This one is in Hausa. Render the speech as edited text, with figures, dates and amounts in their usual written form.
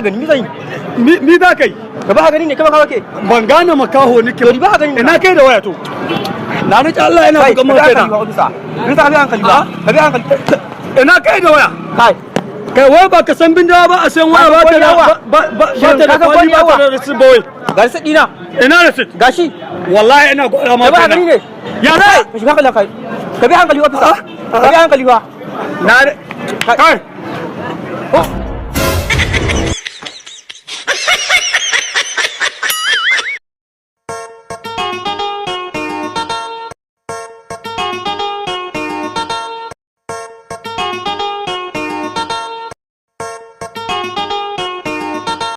gani, mi zan yi? Mi za ka yi? Ka ba ka gani ne, ka ba ka ke. Ban gane makaho nake. To, ba ka gani. Ina kai da waya? To, na riƙe Allah yana Kai, bugan ka mun bi kaina. hankali ba, officer. Mi ka bi hankali ba? Ka bi hankali. Ina kai da waya? Kai. Kai, wai ba ka san bindawa ba a san waya ba ta da ba ba Shin ta da ka san kwali, ba ta yawa? da receipt boy. Ga receipt dina. Ina receipt? Gashi. Wallahi ina gwada ma Ka ba ka kaina. gani ne? Ya za? Ka shiga hankali kai. Ka bi hankali, officer. Ka bi hankali ba. Na kai. Oh.